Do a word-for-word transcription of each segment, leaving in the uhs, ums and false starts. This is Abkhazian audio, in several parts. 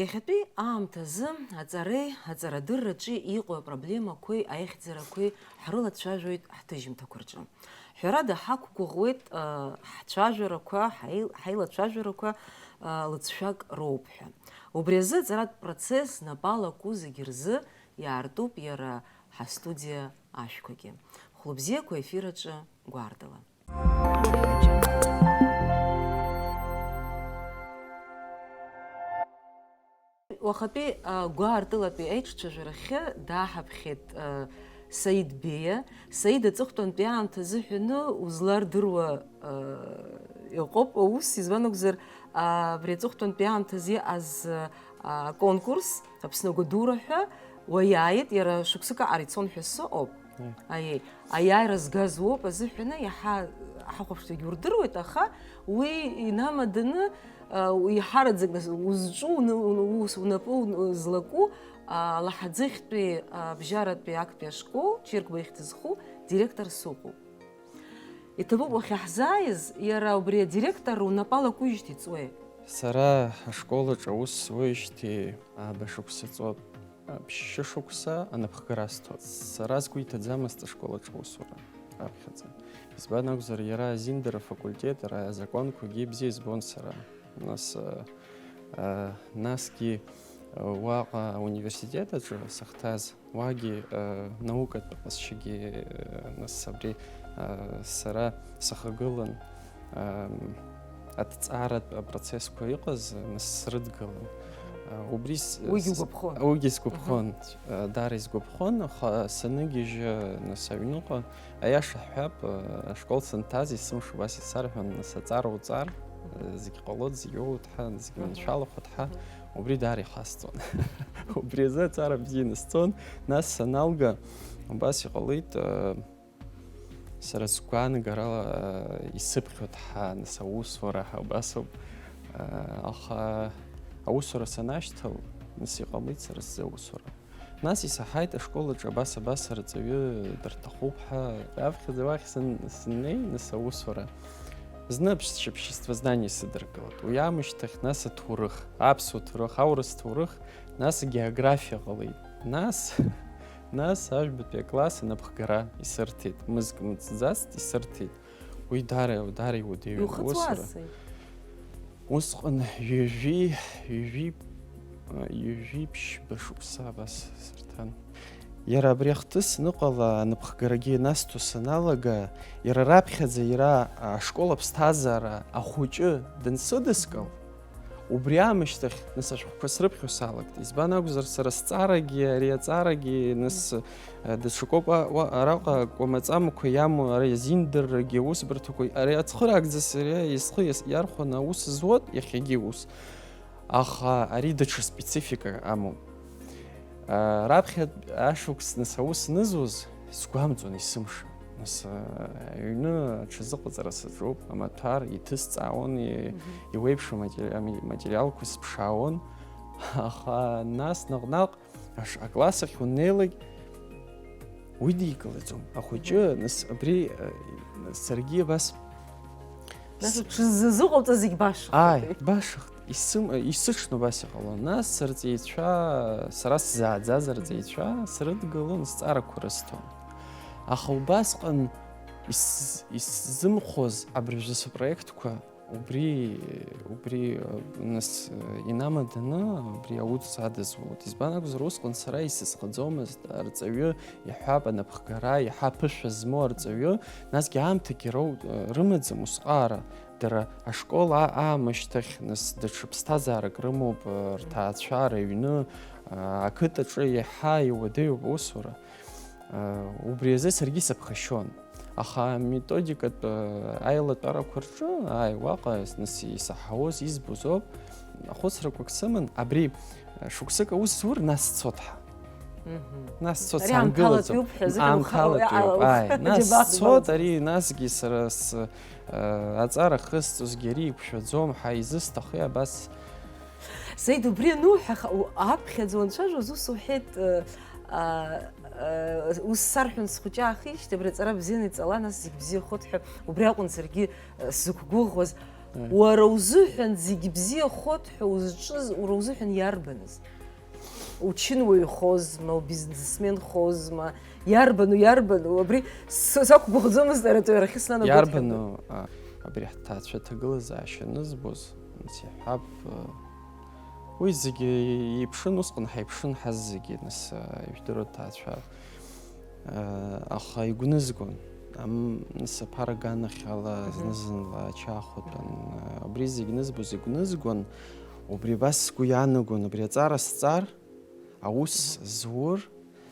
Иахьатәи аамҭазы аҵареи аҵарадырраҿы иҟоу апроблемақәеи аихьӡарақәеи ҳрылацәажәоит ҳҭыжьымҭақәа рҿы. Ҳәарада, ҳақәгәыӷуеит, ыы, ҳцәажәарақәа, ҳаил-, ҳаилацәажәарақәа, ыы, лыҵшәак роуп ҳәа. Убри азы аҵаратә процесс знапала аку зегьы рзы иаартуп иара ҳастудиа ашәқәагьы. Хәлыбзиақәа ефир аҿы гәаартыла. Уахатәи, а, гәаартылатәи аиҿцәажәарахьы дааҳаԥхьеит, а, Саид Беиа. Саид аҵыхәтәантәи аамҭа азыҳәаны узлардыруа, а, иҟоуп аус, избан акәзар, а, абри аҵыхәтәантәи аамҭазы иҟаз, а, аконкурс Аԥсны агәадура ҳәа уаиааит, иара шықәсык аҟара ицон ҳәа сыҟоуп. Аиеи, аиааира згаз уоуп азыҳәаны иаҳа ҳахәаԥшцәагьы урдыруеит, аха уи инамаданы, а, уи иҳараӡак нас узҿу уны-, уны-, ус унапы уны-, злаку, а, Лаҳаӡыхьтәи, а, абжьаратәи актәи ашкол, Чиркба ихьӡ зху, директор сыҟоуп. Иҭабуп уахьаҳзааиз, иара убри адиректор унапала куижьҭеи ҵуеи? Сара ашкол аҿы аус зуеижьҭеи ааба шықәса ҵуеит. Ԥшьышықәса анапхгара сҭоит. Сара сгәы иҭаӡамызт ашкол аҿы аусура раԥхьаӡа. Избан акәзар, иара азиндара афакультет, ара азакәанқәагьы бзиа избон сара. Нас, а, а, насгьы, а, уаҟа ауниверситет аҿы сахьҭаз, уагьы, а, наукатә ҟазшьагьы, а, нас абри, а, сара сахагылан. Ам, аҭҵааратә апроцессқәа иҟаз, нас, срыдгылан. А, убри с-, Уигьы с-, угәаԥхон? Уигьы сгәаԥхон, Аҳа. А, даара исгәаԥхон, аха саныгьежьы, нас, аҩныҟа, аиаша ҳҳәап, а, ашкол санҭаз, есымша убас исарҳәон, нас, аҵара уҵар, Мгм. а, зегь ҟалоит, зегь уоуеит ҳәа, зегь Мгм. маншәалахоит ҳәа, Мгм. убри даара ихасҵон. Убри азы аҵара бзианы сҵон, нас саналга, убас иҟалеит, а, Сара сгәаанагарала, э, исыԥхьоит ҳәа, нас, аусура ҳәа убасоуп. Э, аха аусура санашьҭал, нас, иҟамлеит сара сзы аусура. Нас исаҳаит ашкол аҿы абас, абас арҵаҩы дырҭахуп ҳәа, раԥхьаӡа уахь сан-, саннеи, нас, аусура. Зны аԥшь-, обществознание сыдыркылт. Уи аамышьҭахь, нас, аҭоурых, аԥсуа ҭоурых, аурыс ҭоурых, нас агеографиа ҟалеит. Нас Нас ажәбатәи акласс анапхгара исырҭеит, мызк мыӡӡацт исырҭеит. Уи даара, даара иуадаҩын аусура. Иухыҵуазеи? Усҟан ҩажәи, ҩажәи, ҩажәи ԥшьба шықәса абас сырҭан. Иара абри ахҭыс ныҟала анапхгарагьы насҭо саналага, иара раԥхьаӡа иара ашкол аԥсҭазаара ахәыҷы дансыдыскыл, Убри аамышьҭахь, нас, ашәҟәқәа срыԥхьо салагт. Избан акәзар, сара сҵарагьы, ари аҵарагьы, нас, э, даҽакоуп, а, уа-, араҟа кәамаҵамақәа иамоу, ари азиндыррагьы, аусбарҭақәа, ари ацхыраагӡа сара схы иас-, иархәаны аус зуеит, иахьагьы ус. Аха ари даҽа специфика амоуп. А, раԥхьатә ашықәс, нас, аус анызуз, сгәамҵуан есымша. Нас, а, аҩны аҽазыҟаҵара саҿуп, амаҭәар иҭысҵаауан, и-, Мгм. иуеиԥшым матери-, ами-, материалқәа сыԥшаауан. Аха нас наҟ-наҟ аш-, акласс ахь уннеилак, уидикылаӡом. Ахәыҷы, Мгм. нас, абри, а, саргьы абас Нас уҽыззыҟауҵаз зегь башахеит. Ааи, башахт. Исым-, исыҽны убас иҟалон. Нас сырҵаҩцәа, сара сзааӡаз арҵаҩцәа срыдгылон, сҵарақәа рысҭон. Аха убасҟан ис-, исзымхоз абыржәы спроектқәа, убри, убри, нас, инамаданы, убри ауц садызулт. Избан акәзар, усҟан сара исызхаӡомызт арҵаҩы иаҳҳәап, анапхгара, иаҳа аԥышәа змоу арҵаҩы, насгьы аамҭагьы роу-, рымаӡам усҟаара. Дара ашкол а-, аамышьҭахь, нас, даҽа ԥсҭазаарак рымоуп, рҭаацәа, рыҩны, ақыҭаҿы иаҳа иуадаҩуп аусура. Убри азы саргьы сыԥхашьон. Аха аметодикатә аилатәарақәа рҿы, ааи, уаҟа, нас, исаҳауаз, избоз ауп, ахәыцрақәак сыман, абри Шықәсык аус зур, нас сцот ҳәа. Мгм. Нас сцот, ари саангылаӡом. Аамҭалатәиуп ҳәа, зыхьымхало аамҭалатәиуп, иаалоуп. Ааи, нас Џьабаа сцот, дбалоуп. Ари насгьы сара с-, э, аҵара хызҵозгьы ари иқәшәаӡом ҳәа изысҭахи абас? Саид, убри ануҳәа, ха-, у-, аԥхьаӡа уанцәажәоз ус уҳәеит, э, а, э, ус сарҳәон схәыҷы аахижьҭеи, абри аҵара бзианы иҵала, нас зегь бзиахоит ҳәа, убри акәын саргьы, э, сзықәгәыӷуаз. Уара узыҳәан зегь бзиахоит ҳәа узҿыз, уара узыҳәан иарбаныз? Учынуаҩхозма, убизнесменхозма, иарбану, иарбану? Абри с-, сақәгәыӷӡомызт аратәи арахьы снанагоит ҳәа. Иарбану, а, абри ҳҭаацәа ҭагылазаашьа анызбоз, анцәа иҳәап, а, уи зегьы еиԥшын, усҟан ҳаиԥшын ҳазегьы, нас, а, ижәдыруа ҭаацәа. Аха игәнызгон, ам, нас аԥара аганахьала зны-зынла ачаахәатәан, абри зегь нызбоз игәнызгон, убри абас сгәы иаанагон, абри аҵара сҵар, аус зур,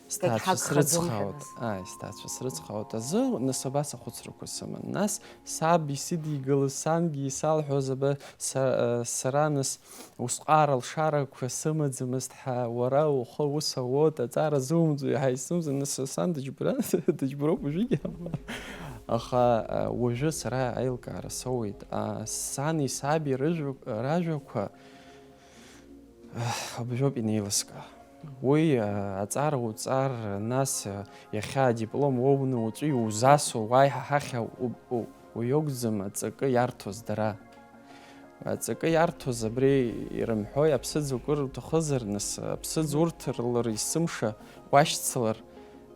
сҭаацәа срыцхраауеит, ааи, сҭаацәа срыцхраауеит азы, нас абас ахәыцрақәа сыман. Нас саб исыдигалоз, сангьы исалҳәоз, аба, са-, сара, нас, Усҟар алшарақәа сымаӡамызт ҳәа, уара ухы ус ауоит, аҵара зумҵо, иаҳа исымӡан, нас сан дыџьбра-, дыџьброуп уажәыгьы. Аха, а, уажәы сара аилкаара соуеит. А, сани саби рыжәҩа-, ражәақәа, а, абжоуп инеилыскаа. Уи, а, аҵара уҵар, нас, а, иахьа адиплом уоуны уаҵәы иузасуа, уаҳа ҳахь у-, у-, уиогӡам аҵакы иарҭоз дара. Аҵакы иарҭоз абри ирымҳәои, аԥсыӡ укыр уҭахызар, нас, аԥсыӡ урҭар лара есымша уашьцылар,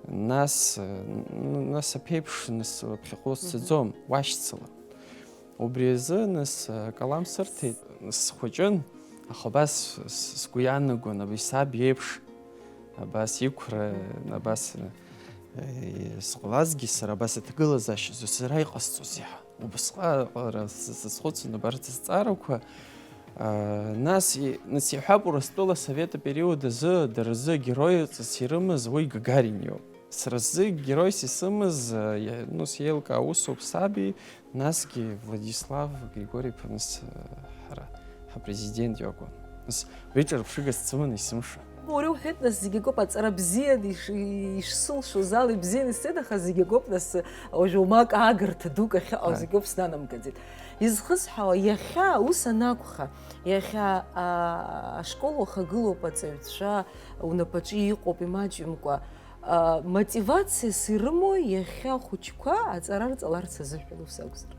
нас, н-, нас аԥеиԥш, нас, ԥхьаҟа узцаӡом, уашьцылар. Убри азы, нас, акалам сырҭеит, схәыҷын, аха абас с-, сгәы иаанагон, абри саб иеиԥш, абас иқәра, абас, э, сҟалазгьы, сара абас аҭагылазаашьа сара иҟасҵозеи ҳәа. Убысҟак ара с-, сазхәыцын абарҭ азҵаарақәа. А, нас и-, нас иҳәап, Урыстәыла асовет апериод азы дара рзы геройҵас ирымаз уи Гагарин иоуп. Сара сзы геройс исымаз, а, иа-, ну, сеилкаа усоуп саби, насгьы Владислав Григори-иԥа, нас, а, ҳара, ҳапрезидент иакәын. Нас уи ҿырԥшыга сцыманы исымша. Уара уҳәеит, нас, зегь акоуп, аҵара бзиан иш-, ишсылшоз ала ибзиан исҵеит, аха зегь акоуп, нас, уажә уамак аагарҭа дук ахьыҟоу, ааи, зегь акоуп снанамгаӡеит. Изхысҳәаауа, иахьа ус анакәха, иахьа, а, ашкол уахагылоуп аҵаҩцәа, унапаҿы иҟоуп, имаҷымкәа, а, мотивациас ирымои иахьа ахәыҷқәа аҵара рҵаларц азыҳәан, ус акәзар?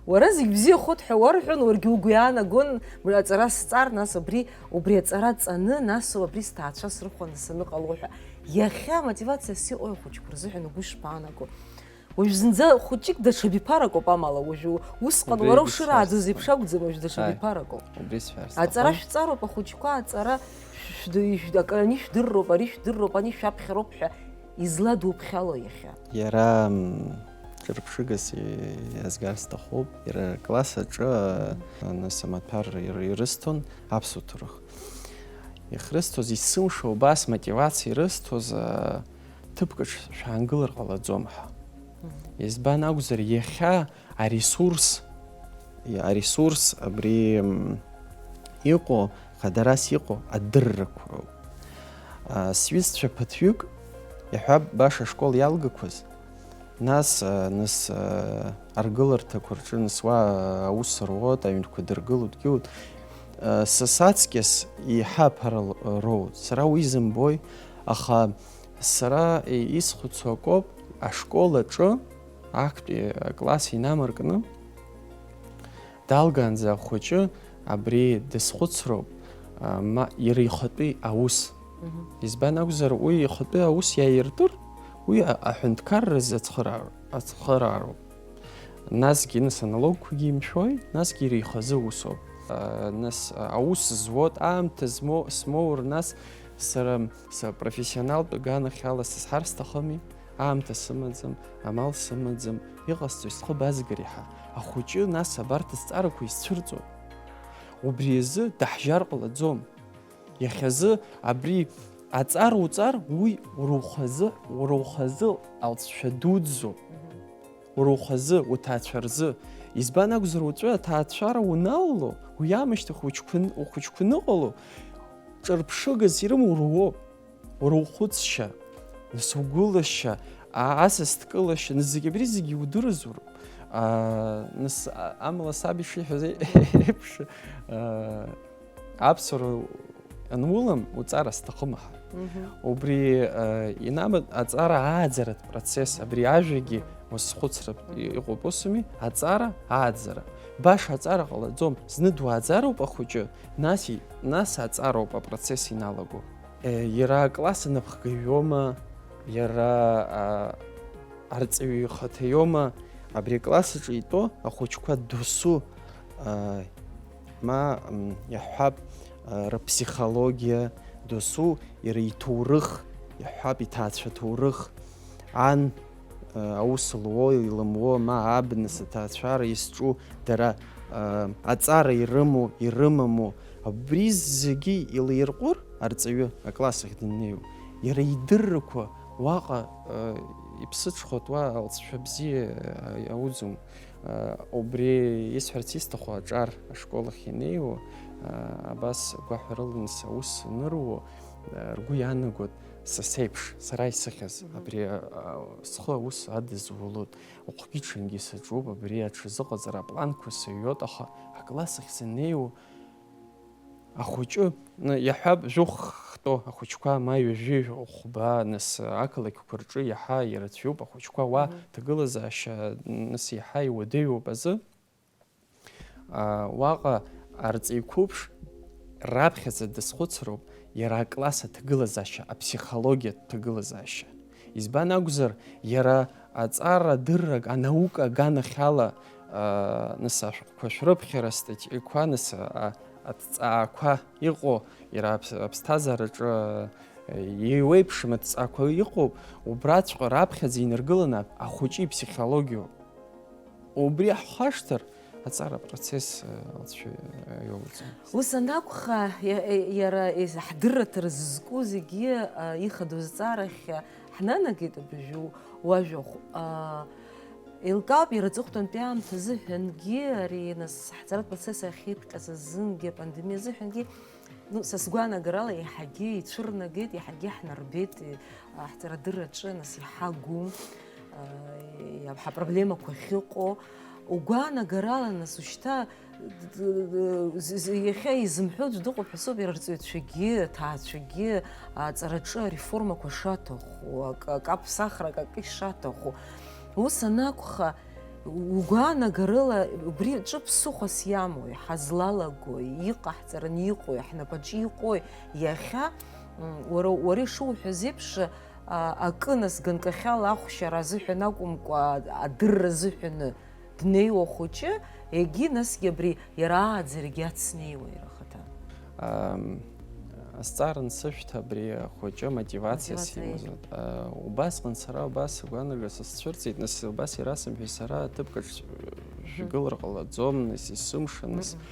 Уара зегь бзиахоит ҳәа уарҳәон, уаргьы угәы иаанагон, аҵара сҵар, нас абри, убри аҵара ҵаны, нас абри сҭаацәа срыхәаны саныҟало ҳәа. Иахьа амотивациас иҟои ахәыҷқәа рзыҳәан угәы ишԥаанаго? Уажә зынӡа хәыҷык даҽа биԥарак ауп амала, уажәы усҟан уара ушырааӡоз еиԥш акәӡам, уажә даҽа биԥарак ауп. Убри сҳәар сҭахын. Аҵара шәҵароуп ахәыҷқәа, аҵара шә-, шәд-, ишәд-, акы ани шәдырроуп, ари шәдырроуп, ани шәаԥхьароуп ҳәа изладуԥхьало иахьа. Иара, м, ҿырԥшыгас и-, иазгар сҭахуп. Иара акласс аҿы, а, нас амаҭәар ир-, ирысҭон аԥсуа ҭоурых. Ихрысҭоз, есымша убас мотивациа ирысҭоз, а, ҭыԥкаҿ шәаангылар ҟалаӡом ҳәа. Мгм. Избан акәзар, иахьа аресурс, и-, аресурс абри, м, иҟоу, хадарас иҟоу адыррақәа роуп. А, сҩызцәа ԥыҭҩык, иаҳәап, баша ашкол иалгақәаз, нас, а, нас, а, аргыларҭақәа рҿы, нас уа, а, аус руот, аҩнқәа дыргылоит, дгьылоит. А, са саҵкьыс еиҳа аԥара л-, роуит. Сара уи зымбои, аха сара, е, исхәыцуа акоуп, ашкол аҿы, актәи акласс инамаркны, далгаанӡа ахәыҷы абри дазхәыцроуп, а, ма, иара ихатәи аус. Мгм. Избан акәзар, уи ихатәы аус иаиртыр, уи а-, аҳәынҭқарразы ацхыраар-, ацхыраароуп. Насгьы, нас, аналогқәагьы имшәои, насгьы иара ихазы усоуп. А, нас, а, аус зуот, аамҭа змоу, смоур, нас, сара, сара профессионалтә аганахьала сызҳар сҭахыми, аамҭа сымаӡам, амал сымаӡам, иҟасҵои схы базгар иаҳа? Ахәыҷы, нас, абарҭ азҵаарақәа изцәырҵуа. Убри азы даҳжьар ҟалаӡом. Иахьазы абри аҵар уҵар, уи уара ухазы, уара ухазы алҵшәа дуӡӡоуп. Мгм. Уара ухазы, уҭаацәа рзы. Избан акәзар, уаҵәы аҭаацәара уналало, уи аамышьҭахь ухәыҷқәа н-, ухәыҷқәа ныҟало, ҿырԥшыгас ирымоу руоуп. Уара ухәыцшьа, нас угәылашьа, а-, асас дкылашьа, нас зегь абри зегьы иудыруазароуп. А, нас, а-, амала саб ишиҳәаз еиԥш, а, аԥсуара анулам, уҵара сҭахым ҳәа. Мгм. Убри, а, инаман аҵара ааӡаратә процесс, абри ажәагьы Уазхәыцратә иҟоуп, усами, аҵара, ааӡара. Баша аҵара ҟалаӡом, зны дуааӡароуп ахәыҷы, нас и-, нас аҵароуп апроцесс иналаго. Е, иара акласс анапхгаҩ иоума, иара, а, арҵаҩы ихаҭа иоума, абри акласс аҿы итәоу ахәыҷқәа досу, а, ма, м, иаҳҳәап, а, рыԥсихологиа досу, иара иҭоурых, иаҳҳәап, иҭаацәа ҭоурых, ан, аус луоу, илымуоу, ма абназ аҭаацәара изҿу, дара, а, аҵара ирымоу, ирымаму, абри зегьы илаирҟәыр арҵаҩы акласс ахь даннеиуа, иара идыррақәа уаҟа, а, иԥсыҽхоит, уа алҵшәа бзиа, а, ауӡом. А, убри исҳәарц исҭаху аҿар ашкол ахь инеиуа, а, абас гәаҳәарыла нас аус аныруо, а, ргәы иаанагоит, са сеиԥш, сара исыхьыз, Мгм. абри, а, а, схы аус адызулоит, уахгьы-ҽынгьы саҿуп, абри аҽазыҟаҵара апланқәа сыҩуеит, аха акласс ахь саннеиуа, ахәыҷы, ны, иаҳҳәап, жәохә хтәы ахәыҷқәа, ма ҩажәи хәба, нас, ақалақьқәа рҿы иаҳа ирацәаҩуп ахәыҷқәа, уа Мгм. ҭагылазаашьа, нас, иаҳа иуадаҩуп азы. А, уаҟа арҵаҩ қәыԥш раԥхьаӡа дазхәыцроуп иара акласс аҭагылазаашьа, аԥсихологиатә ҭагылазаашьа. Избан акәзар, иара аҵара дыррак, анаука аганахьала, а, нас, ашәҟәқәа шәрыԥхьара, астатиақәа, нас, а, аҭҵаақәа иҟоу, иара аԥс-, аԥсҭазаараҿы, а, еиуеиԥшым аҭҵаақәа иҟоуп, убраҵәҟьа раԥхьаӡа инаргыланы ахәыҷы иԥсихологиоуп. Убри ҳхашҭыр, аҵара апроцесс, э, алҵшәа, э, иоуӡом. Ус анакәха, иа-, э, иара из-, ҳдырраҭара зызку зегьы, э, ихадоу зҵаарахь, э, ҳнанагеит абыржәы уажәахә. Э, еилкаауп, иара аҵыхәтәантәи аамҭа азыҳәангьы, ари нас ҳҵаратә процесс ахьеиԥҟьаз азынгьы, апандемиа азыҳәангьы, ну, са сгәаанагарала, еиҳагьы ицәырнагеит, еиҳагьы ҳнарбеит, э, ҳҵарадырраҿы, нас, иҳагу, э, ҳапроблемақәа ахьыҟоу. Угәаанагарала, нас, ушьҭа, д-, д-, д-, з-, з-, иахьа изымҳәо аӡә дыҟоуп ҳәа соуп, иара арҵаҩцәагьы, аҭаацәагьы аҵараҿы ареформақәа шаҭаху, ак-, акаԥсахрак акы ишаҭаху. Ус анакәха, угәаанагарыла убри аҿы ԥсыхәас иамои, ҳазлалагои, иҟаҳҵараны иҟои, ҳнапаҿы иҟои, иахьа, м, уара, уара ишуҳәаз еиԥш, а, акы, нас, ганкахьала ахәшьара азыҳәан акәымкәа, адырра азыҳәаны днеиуа хәыҷы, егьи насгьы абри иара ааӡарагьы ацнеиуа иара ахаҭа. Ам, азҵаара ансышәҭа, абри ахәыҷы мотивациас Мотивациа имазоуп. А, убасҟан сара убас сгәаанагара сызцәырҵит, нас убас ирасымҳәеи сара аҭыԥкаҿ шәгылар ҟалаӡом, нас исымшаныс. Мгм.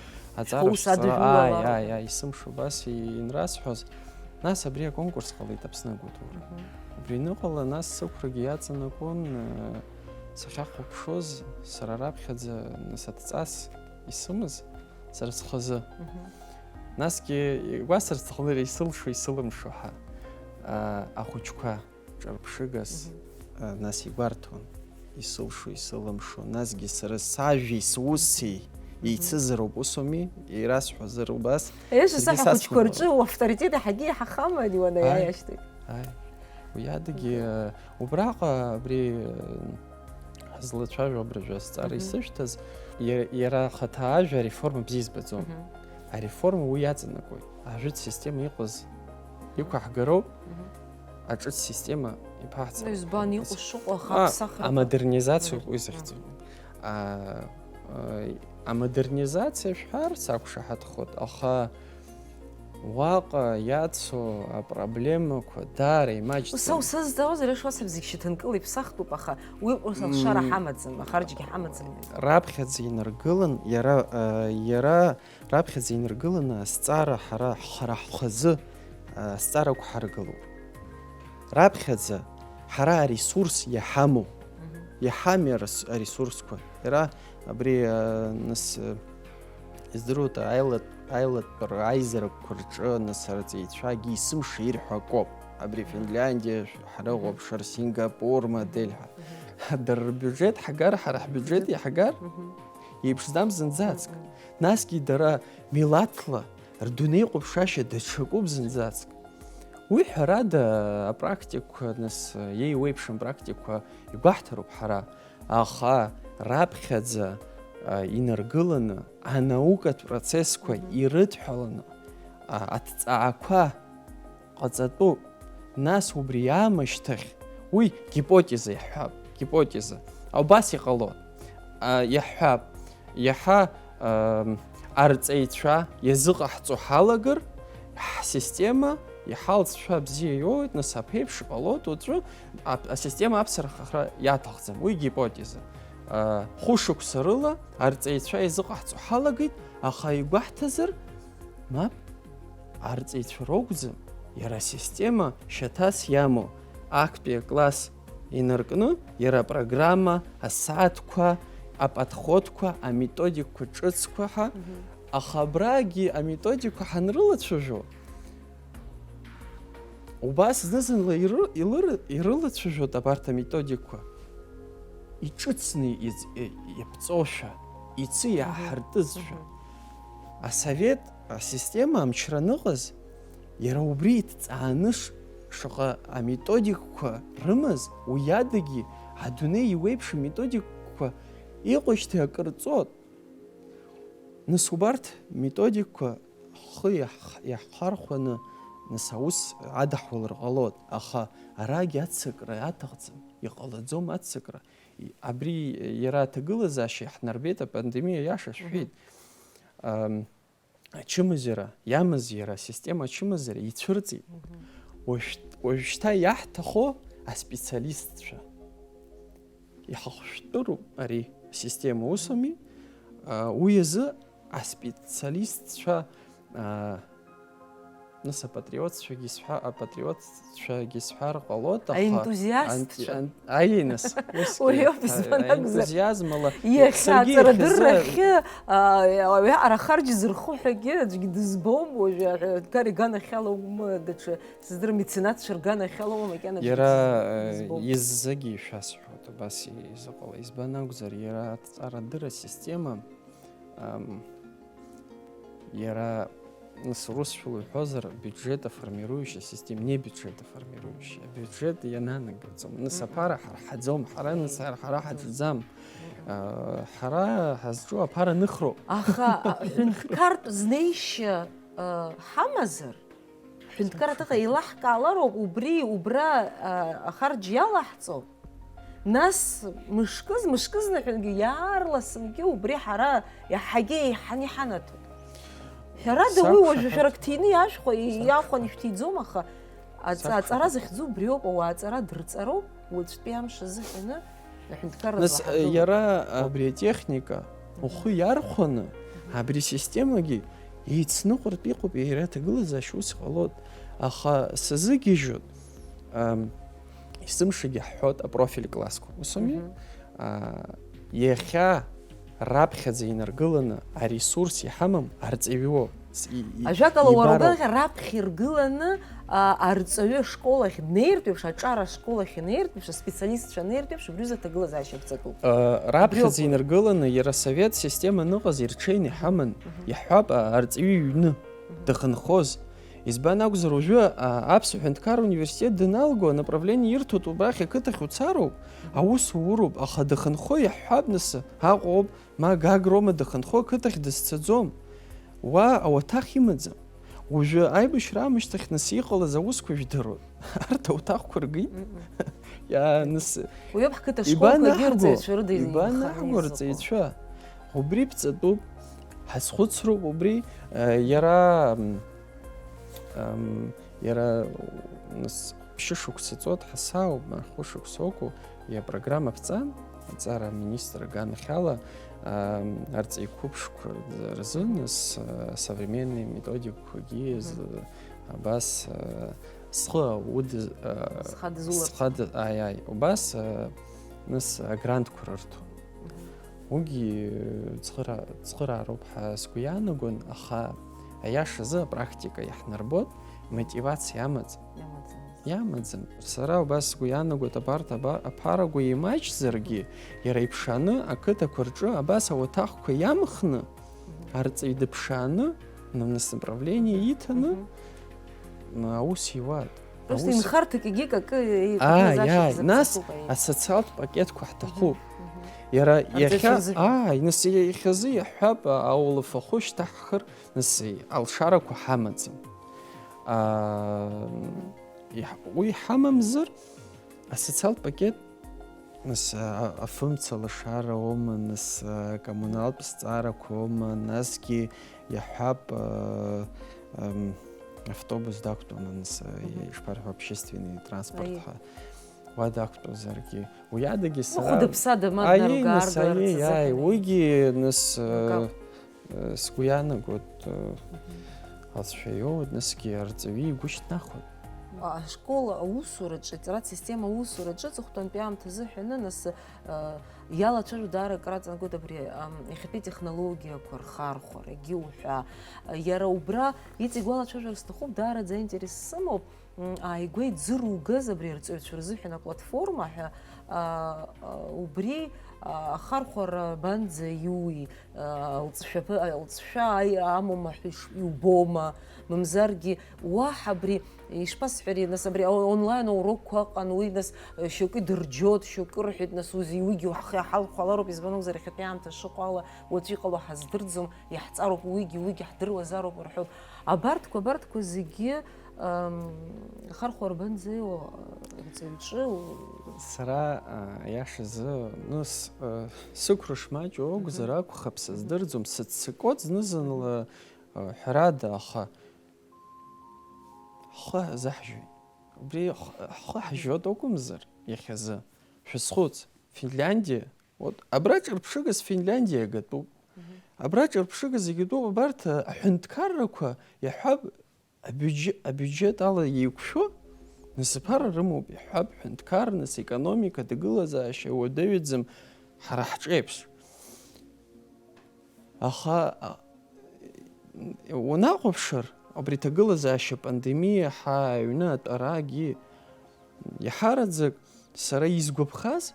Аҵара Шәхы ус шәҵара, адыжәуала ааи, ааи, ааи, исымша убас инрасҳәоз, нас абри аконкурс ҟалеит Аԥсны агәыҭоура. Мгм. Убри аныҟала, нас сықәрагьы иаҵанакуан, э, сахьахәаԥшуаз, сара раԥхьаӡа, нас, адҵас исымаз, сара схазы. Мгм. Насгьы игәасҭарц сҭахын иара исылшо, исылымшо ҳәа, а, ахәыҷқәа ҿырԥшыгас, Мгм. а, нас игәарҭон, исылшо, исылымшо. Насгьы сара сажәеи суси Мгм. еицызароуп, усоми, ирасҳәозар убас. Еиша саргьы саҳәа ахәыҷқәа сасҳәон. Рҿы уавторитет иаҳагьы иаҳахама, уанаиааи Ааи. Ашьҭахь? Ааи. Уи адагьы, Мгм. а, убраҟа абри, а, ҳазлацәажәо абыржәы азҵаара Мгм. исышәҭаз, иа-, иара ахаҭа ажәа ареформа бзиа избаӡом. Мгм. Ареформа уи иаҵанакуеит. Ажәытә система иҟаз иқәаҳгароуп, Мгм. аҿыц система иԥаҳҵароуп. Избан иҟоу шыҟоу, аха А, аԥсахрақәа. Амодернизациа Мгм. Уи захьӡу. Мгм. А, а, амодернизациа шәҳәар сақәшаҳаҭхоит, аха уаҟа иацу апроблемақәа даара имаҷӡам. Ус, ус азҵаауазар, ишуасҳәап, зегь шьаҭанкыла иԥсахтәуп, аха уи ус алшара Мм. Ҳамаӡам, ахарџьгьы ҳамаӡам. Раԥхьаӡа инаргылан, иара, а, иара раԥхьаӡа инаргыланы азҵаара ҳара, ҳара ҳхазы, а, азҵаарақәа ҳаргылоуп. Раԥхьаӡа ҳара аресурс иаҳамоу, Мгм. иаҳами арес-, аресурсқәа. Иара абри, а, нас, а, издыруада, аилат-, аилатәара аизарақәа рҿы, нас, арҵаҩцәагьы есымша ирҳәо акоуп. Абри Мгм. Финляндиа ҳара Мгм. ҳуаԥшыр, Сингапур модель ҳәа. Мгм. Дара рбиуџьет ҳагар, ҳара ҳбиуџьет Мгм. иаҳгар, Мгм. еиԥшӡам зынӡаск. Мгм. Насгьы дара милаҭла рдунеиҟәыԥшашьа даҽакуп зынӡаск. Уи, ҳәарада, апрактикқәа, нас, еиуеиԥшым практикқәа игәаҳҭароуп ҳара, аха раԥхьаӡа, а, инаргыланы анаукатә процессқәа Мгм. ирыдҳәаланы, а, аҭҵаақәа ҟаҵатәуп. Нас убри аамышьҭахь, уи гипотеза иаҳҳәап, гипотеза. Убас иҟалоит. А, иаҳҳәап, иаҳа, ам, арҵаҩцәа иазыҟаҳҵо ҳалагар, ҳсистема иҳалҵшәа бзиа иоуеит, нас аԥеиԥш ҟалоит, уаҵәы ап-, асистема аԥсахра иаҭахӡам, уи гипотеза. А, хәышықәса рыла арҵаҩцәа иазыҟаҳҵо ҳалагеит, аха игәаҳҭазар, мап, арҵаҩцәа ракәӡам, иара асистема шьаҭас иамоу актәи акласс инаркны, иара апрограмма, асааҭқәа, аподходқәа, аметодикқәа ҿыцқәа ҳәа. Мгм. Аха абрагьы аметодикқәа ҳанрылацәажәо, убас зны-зынла иры-, илыры-, ирылацәажәоит абарҭ аметодикқәа, иҿыцны иҵ-, и-, иаԥҵошәа, ицы Мгм. иаҳартызшәа. Мгм. Асовет асистема амчра аныҟаз, иара убри иҭҵааны ш-, шаҟа аметодикқәа рымаз, уи адагьы адунеи иуеиԥшым методикқәа иҟоижьҭеи акыр ҵуан. Нас убарҭ методикқәа ҳхы иаҳ-, иаҳхархәаны, нас аус адаҳулар ҟалоит, аха арагь аццакра аҭахӡам, иҟалаӡом аццакра. И-, абри иара аҭагылазаашьа иаҳнарбеит, апандемиа иаша шәҳәеит. Мгм. Ам, ачымазара, иамаз иара асистема ачымазара ицәырҵит. Мгм. Уажәшь-, уажәшьҭа иаҳҭаху аспециалистцәа. Иҳахәшәтәыроуп ари асистема, ус ами? А, уи азы аспециалистцәа, а, нас апатриотцәагьы сҳәа-, апатриотцәагьы сҳәар ҟалоит, аха Аентузиастцәа. ан-, ан-, аиеи, нас, усгьы, Уи ауп, а, избан акәзар. аентузиазм ала. Иахьа саргьы аҵарадырра иахьазы ахьы, а, аҩаҟара ахарџь зырху ҳәагьы аӡәгьы дызбом, уажәы аҳәынҭқар иганахьала аума, даҽа, сыздырам, меценатцәа рганахьала аума, макьана аӡәгьы Иара, дыз-, э, дызбом. иззагьы шәасҳәоит, абас изыҟала. Избан акәзар, иара аҭҵаарадырра система, ам, иара, нас, урысшәала уҳәозар, бюджетоформирующая система, не бюджетоформирующая. Абиуџьет иананагаӡом. Нас Мгм. аԥара ҳарҳаӡом, ҳара, нас, ҳара ҳаҿӡам. Мгм. А, ҳара ҳазҿу аԥара ныхроуп. Аха, а, ҳәынҭқартә знеишьа, а, ҳамазар, ҳәынҭқарра аҭыха еилаҳкаалароуп, убри, убра, а, ахарџь иалаҳҵо. Нас мышкыз, мышкызны ҳәынгьы иаарласынгьы убри ҳара иаҳагьы еиҳаны иҳанаҭоит. Ҳәарада, уи Сакәхап. уажәы шәара акы ҭины иашәхәа, Сакәхап. иахәан ишәҭиӡом, аха аҵ-, Сакәхап. аҵара захьӡу убриоуп, ауаа аҵара дырҵароуп, уаҵәтәи амш азыҳәаны аҳәынҭқарра Нас, злаҳаҭәоу. иара абри атехника Мгм. ухы иархәаны, Мгм. абри асистемагьы еицныҟәартә иҟоуп, иара аҭагылазаашьа ус иҟалоит, аха сазыгьежьуеит, ам, есымшагьы ҳҳәоит апрофиль классқәа, ус ами? Мгм. А, иахьа раԥхьаӡа инаргыланы аресурс иҳамам арҵаҩы иоуп. С-, и-, и-, Ажәакала, уара ибароуп. убраҟа раԥхьа иргыланы, а, арҵаҩы ашкол ахь днеиртә еиԥш, аҿар ашкол ахь инеиртә еиԥш, аспециалистцәа анеиртә еиԥш, убри рзы аҭагылазаашьа ԥҵакуп. А, раԥхьаӡа Убриоуп. инаргыланы, иара асовет система аныҟаз ирҽеины иҳаман, Мгм. иаҳҳәап, а, арҵаҩы иҩны Мгм. дахьынхоз. Избан акәзар, уажәы, а, Аԥсуа ҳәынҭқарра университет даналго, анаправление ирҭоит, убрахь ақыҭахь уцароуп, Мгм. аус ууроуп, аха дахьынхо иаҳҳәап, нас, Аҟәоуп, ма Гагроума дахьынхо ақыҭахь дызцаӡом. Уа ауаҭах имаӡам. Уажәы аибашьра аамышьҭахь нас иҟалаз аусқәа жәдыруан. Арҭ ауаҭахқәа ргеит. Мм. Иа-, нас Уи ауп ҳқыҭа ибанаҳго, школқәагьы рҵаҩцәа рыда ибанаҳго инхараны изыҟоу. Рҵаҩцәа. Убри ԥҵатәуп, ҳазхәыцроуп убри, э, иара, м, ам, иара, нас, ԥшьышықәса ҵуеит ҳасаауп, ма хәышықәса ықәу, иапрограмма ԥҵан, аҵара аминистр аганахьала, ам, арҵаҩ қәыԥшқәа рзы, нас, а, современный методикқәагьы Мгм. з-, абас, а, схы ауд-, а, Схадызулап. схад-, аиаи, убас, а, нас, агрантқәа рырҭон. Мгм. Уигьы цхыра-, цхыраароуп ҳәа сгәы иаанагон, аха аиашазы апрактика иаҳнарбоит, мотивациа амаӡам. Иамаӡамызт. Иамаӡам. Сара убас сгәы иаанагоит, абарҭ аба-, аԥарақәа имаҷзаргьы, иара иԥшааны ақыҭақәа рҿы абас ауаҭахқәа иамхны, Мгм. арҵаҩ дыԥшааны, ну, нас направление Мгм. иҭаны, Мгм. м, аус иуат. Просто Аус- инхарҭак егьик акы Ааи, еиқәгылазаашьа ааи, нас заццакуп, аи. асоциалтә пакетқәа ҳҭахуп. Мгм. Иара Арҵаҩцәа иахьа, рзыҳәан. ааи, нас иахьазы иаҳҳәап, аулафахәы шьҭаҳхыр, нас алшарақәа ҳамаӡам. Аа, иаҳ-, уи ҳамамзар, асоциалтә пакет, нас, а, афымца лашара аума, нас, а, коммуналтә зҵаарақәа аума, насгьы иаҳҳәап, а, ам, автобус дақәтәаны, нас, а, Мгм. ишԥарҳәо, общественный транспорт Аиеи. ҳәа. Уа дақәтәоу заргьы. Уи адагьы Ну, сара хәыда-ԥсада мап Аиеи, наргар, нас, аиеи, гаргар аиеи. азыҳәан. Уигьы, нас, Акы. э, э, сгәы иаанагоит, э, алҵшәа иоуеит, насгьы арҵаҩы игәы шьҭнахуеит. Ашкол аусураҿы, аҵаратә система аусураҿы аҵыхәтәантәи аамҭа азыҳәаны, нас, э, иалацәажәо даара акы раҵанакуеит абри, ам, иахьатәи технологиақәа рхархәарагьы уҳәа. Иара убра иҵегь уалацәажәар сҭахуп, даараӡа аинтерес сымоуп, м, ааигәа иӡыругаз абри арҵаҩцәа рзыҳәан аплатформа ҳәа, а, а, убри, а, ахархәара банӡа иуи, а, алҵшәа, алҵшәа аи-, амоума ҳәа иш-, иубома, мамзаргьы уаҳа абри, ишԥасҳәари, нас абри о-, онлайн аурокқәа ыҟан, уи нас, э, шьоукы дырџьоит, шьоукы рҳәеит, нас уи, уигьы уаҳхы иҳалхәалароуп, избан акәзар, иахьатәи аамҭа шыҟоу ала, уаҵәы иҟало ҳаздырӡом, иаҳҵароуп уигьы, уигьы ҳдыруазароуп рҳәоит. Абарҭқәа, абарҭқәа зегьы, ам, хархәа рбанӡеиуа, э, рҵаҩҿы, у- Сара, а, аиашазы, ну, с-, э, сықәра шмаҷу акәзар акәхап, сыздырӡом, сыццакуеит зны-зынла, э, ҳәарада, аха ҳхы ҳзаҳжьоит. Убри ҳхы, ҳхы ҳжьоит акәымзар, иахьазы. Шәазхәыц, Финляндиа, вот, абра ҿырԥшыгас Финляндиа агатәуп. Абра ҿырԥшыгас агатәуп, абарҭ, а, аҳәынҭқаррақәа, иаҳҳәап, абиуџье-, абиуџьет ала еиқәшәо, насыԥара рымоуп, иаҳҳәап, ҳәынҭқарра, нас, економика, аҭагылазаашьа уадаҩӡам ҳара ҳҿеиԥш. Аха, а, уанахәаԥшыр, абри аҭагылазаашьа апандемиа ҳәа аҩны атәарагьы иаҳараӡак сара изгәаԥхаз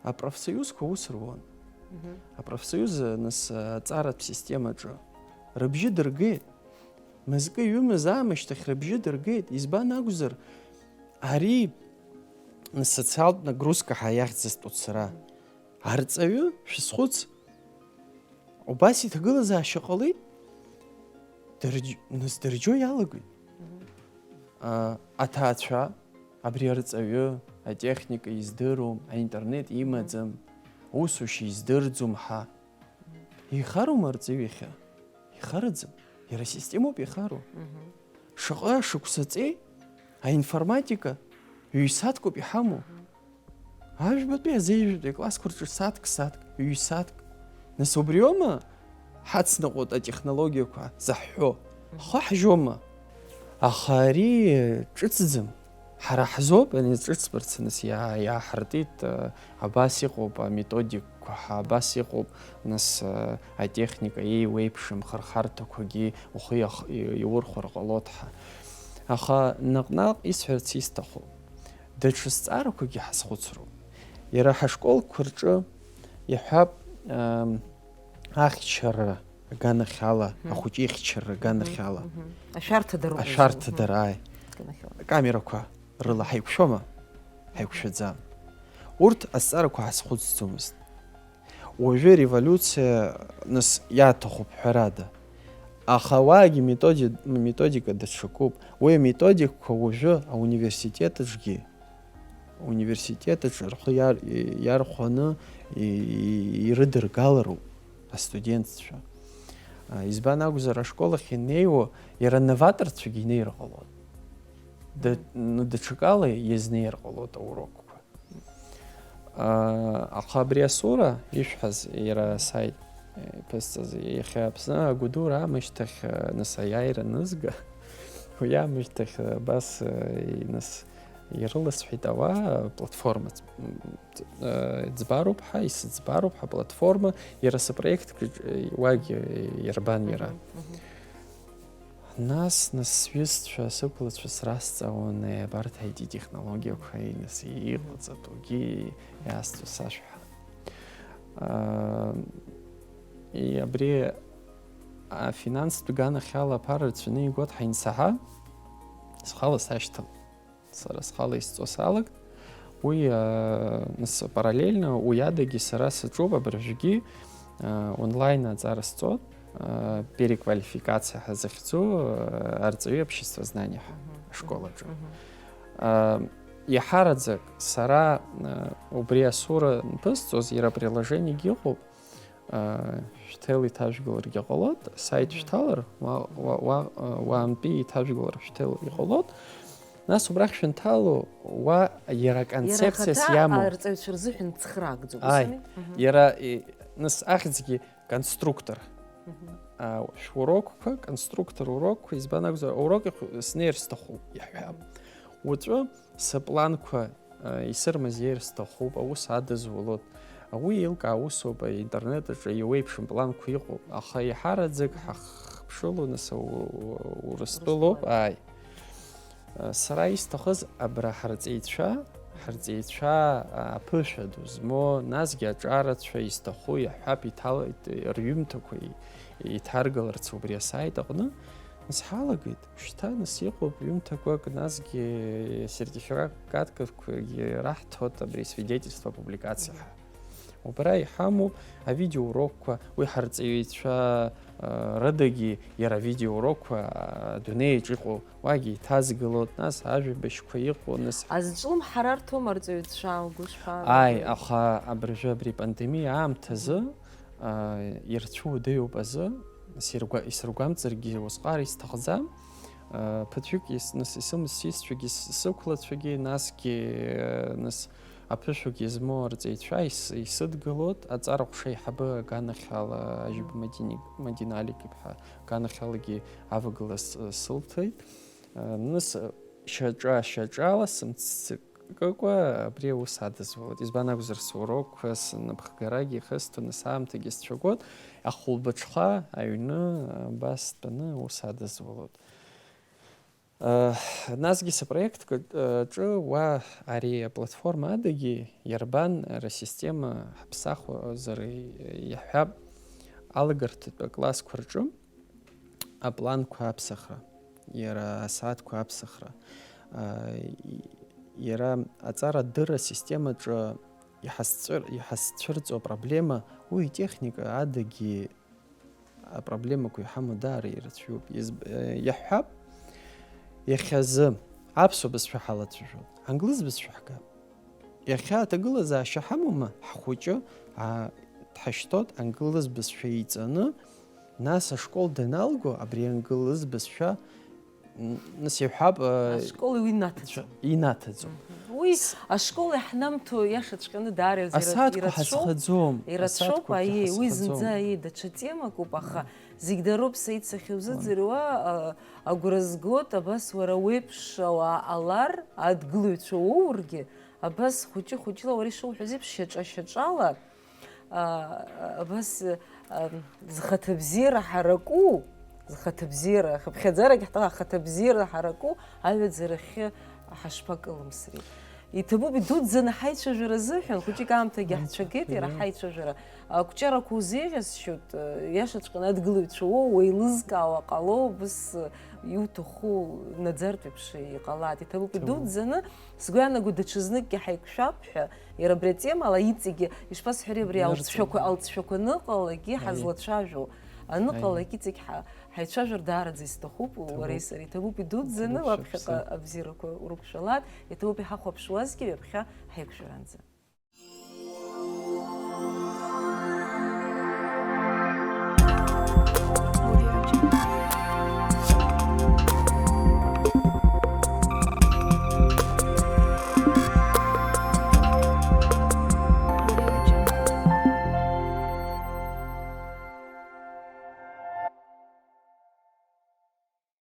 апрофсоиузқәа аус руан. Апрофсоиуз, нас, аҵаратә системаҿы рыбжьы дыргеит. Мызкы ҩымыз аамышьҭахь рыбжьы дыргеит. Избан акәзар, ари социалтә нагрузка ҳәа иахьӡызтәу сара. Арҵаҩы, шәысхәыц, убас иҭагылазаашьа ҟалеит, дырџь-, нас дырџьо иалагеит. А, аҭаацәа, абри арҵаҩы, атехника издыруам, аинтернет имаӡам, аусушьа издырӡом ҳәа. Ихароума арҵаҩы иахьа? Ихараӡам. Иара асистемоуп ихароу. Шаҟа шықәсаҵеи аинформатика ҩ-сааҭкоуп иҳамоу. Ажәбатәи азеижәтәи аклассқәа рҿы сааҭк, сааҭк, ҩ-сааҭк. Нас убриоума ҳацныҟәоит атехнологиақәа заҳҳәо? Ҳхы ҳжьома? Аха ари ҿыцӡам. Ҳара ҳзоуп, ани ҿыцбарц, нас иаа-, иааҳартит, а, абас иҟоуп аметодикқәа ҳәа, абас иҟоуп, нас, а, атехника еиуеиԥшым хырхарҭақәагьы ухы иах-, и-, иурхәар ҟалоит ҳәа. Аха наҟ-наҟ исҳәарц исҭаху, даҽа зҵаарақәагьы ҳазхәыцроуп. Иара ҳашколқәа рҿы иаҳҳәап, ам, ахьчара аганахьала, ахәыҷы ихьчара аганахьала. Ашәарҭадара. Ашәарҭадара, ааи. Аганахьала. Акамерақәа рыла ҳаиқәшәома? Ҳаиқәшәаӡам. Урҭ азҵаарақәа ҳазхәыцӡомызт. Уажәы ареволиуциа, нас, иаҭахуп ҳәарада. Аха уаагьы методи-, методика даҽакуп. Уи аметодикақәа уажәы ауниверситет аҿгьы, ауниверситет аҿы рхы иар-, иархәаны и-, и-, ирыдыргалароуп астудентцәа. А, избан акәзар, ашкол ахь инеиуа иара новаторцәагьы инеир ҟалоит. Да-, ну, даҽакала иазнеир ҟалоит аурокқәа. А, аха абри асура ишәҳәаз, иара асайт, э, иԥызҵаз, иахьа Аԥсны агәадура аамышьҭахь, э, нас аиааира анызга, уи аамышьҭахь, э, абас, э, и-, нас ирыласҳәеит ауаа платформа ӡ-, м, ӡ-, э, ӡбароуп ҳәа, исыӡбароуп ҳәа платформа, иара сыпроект кыҿ-, э, уагь, э, иарбан иара. Нас, нас сҩызцәа, сықәлацәа сразҵаауан, э, абарҭ ай ти технологиақәа, нас иҟаҵатәугьы иазҵо сашәҳәа. Аа, и-, абри афинанстә ганахьала аԥара рацәаны игоит ҳаинсаҳа, Схала сашьҭалт. Сара схала исҵо салагт. Уи, а, нас, параллельно уи адагьы сара саҿуп абыржәгьы, а, онлайн аҵара сҵот, а, переквалификациа ҳәа захьӡу, а, арҵаҩы обществознание ҳәа Мгм. ашкол аҿы. Мгм. А, иаҳараӡак сара, а, убри асура нԥысҵоз, иара приложениагьы ыҟоуп, а, шәҭел иҭажәгаларгьы ҟалот, асайт Мгм. шәҭалар, уа, уа, уа, а, уаантәи иҭажәгалар шәҭел иҟалот. Нас убрахь шәынҭало, уа иара Иара аконцепциас ахаҭа иамоу. Арҵаҩцәа рзыҳәан цхраагӡоуп, Ааи, ус ами? Мгм. Иара, и, нас ахьӡгьы конструктор. Мгм. А, шәурокқәа, конструктор урокқәа, избан акәзар, аурок ихә-, снеир сҭахуп, иаҳҳәап. Уаҵәы сыпланқәа, а, исырмазеир сҭахуп, аус адызулот. Уи еилкаа усоуп, аинтернет аҿы иуеиԥшым планқәа иҟоуп, аха иаҳараӡак ҳахԥшыло, нас, у-, у-, Урыстәылоуп, Урыстәыла. Ааи. Сара исҭахыз абра ҳарҵеицәа, ҳарҵеицәа аԥышәа ду змоу, насгьы аҿарацәа изҭаху иаҳҳәап, иҭалеит рҩымҭақәа и-, иҭаргаларц убри асайт аҟны. Нас ҳалагеит, шьҭа нас иҟоуп ҩымҭақәак, насгьы сертификатқәагьы раҳҭоит абри свидетельство о публикации ҳәа. Убра иҳамоуп авидеоурокқәа, уи ҳарҵаҩцәа, а, рыдагьы иара авидеоурокқәа, а, адунеиаҿ иҟоу уагьы иҭазгалоит, нас ажәабжьқәа иҟоу, нас Азҿлымҳара рҭом арҵаҩцәа, угәы шԥаанагои? Ааи, аха абыржәы абри апандемиа аамҭазы, Мгм. а, ирцәыуадаҩуп азы, нас иргәа-, исыргәамҵыргьы усҟар исҭахӡам, а, ԥыҭҩык ис-, нас исымаз сисцәагьы с-, сықәлацәагьы, насгьы, а, нас аԥышәагьы змоу арҵаҩцәа ис-, исыдгылоит, аҵара ҟәша аиҳабы аганахьала Ажьба Мадини-, Мадина Алик-иԥҳа аганахьалагьы авагыла с-, сылҭеит. Нас шьаҿа-шьаҿала сымццакыкәа абри аус адызулоит. Избан акәзар, сурокқәа сынапхгарагьы ихысҭоны саамҭагьы сцәагоит, ахәылбыҽха аҩны абас стәаны аус адызулоит. Насгьы сапроектк аҿы уа ари аплатформа адагьы иарбан рсистема ҳаԥсахуазар иаҳҳәап, алагарҭатә аклассқәа рҿы апланқәа аԥсахра, иара асааҭқәа аԥсахра, иара аҵарадырра асистемаҿы иҳазцәыр-, иҳазцәырҵуа проблема, уи итехника адагьы апроблемақәа иҳамоу даара ирацәаҩуп. Изб-, э, иаҳҳәап, иахьазы аԥсуа бызшәа ҳалацәажәон, англыз бызшәа ҳгап. Иахьа аҭагылазаашьа ҳамоума, ҳхәыҷы, а, дҳашьҭоит англыз бызшәа иҵаны, нас ашкол даналго, абри англыз бызшәа Н-, нас иҳәап, э, Ашкол уи инаҭаӡом. Инаҭаӡом. Мгм. Уи ашкол иаҳнамҭо иашаҵәҟьаны даара ирацәоуп. Асааҭқәа ҳазхаӡом. Ирацәоуп, Асааҭқәа аиеи, уи ҳазхаӡом. Зынӡа, аиеи, даҽа темакуп, аха Мм. Зегь дароуп, Саид, сахьузыӡырҩуа, Мм. а, агәра згоит, абас уара уеиԥш ауаа ҟалар, адгылаҩцәа уоургьы, абас хәыҷы-хәыҷла уара ишуҳәаз еиԥш, шьаҿа-шьаҿала, а, абас, а, зхаҭабзиара ҳараку, зхаҭабзиара, хыԥхьаӡарагь ҳҭахым, ахаҭабзиара ҳараку аҩаӡарахьы ҳашԥакылымсри? Иҭабуп идуӡӡаны ҳаицәажәара азыҳәан, хәыҷык аамҭагьы Аамҭа, ҳцәагеит иара мгм. ҳаицәажәара. Акәҷарақәа узеиӷьасшьоит, иашаҵәҟьаны адгылаҩцәа уоу, уеилызкаауа ҟало, убыс иуҭаху наӡартә еиԥш иҟалааит. Иҭабуп Ҭабуп. идуӡӡаны, сгәы иаанагоит даҽазныкгьы ҳаиқәшәап ҳәа, иара абри атемала иҵегьы, ишԥасҳәари, абри Нарҵоит. алҵшәақәа, алҵшәақәа аныҟалагьы Аиеи. ҳазлацәажәо, аныҟалагь Аиеи. иҵегь ҳа-, ҳаицәажәар даараӡа исҭахуп, Ҭабуп. уареи сареи. Иҭабуп идуӡӡаны, Иҭабуп уаԥхьаҟа шәыԥсы. абзиарақәа урықәшәалааит, иҭабуп иҳахәаԥшуазгьы ҩаԥхьа ҳаиқәшәаранӡа.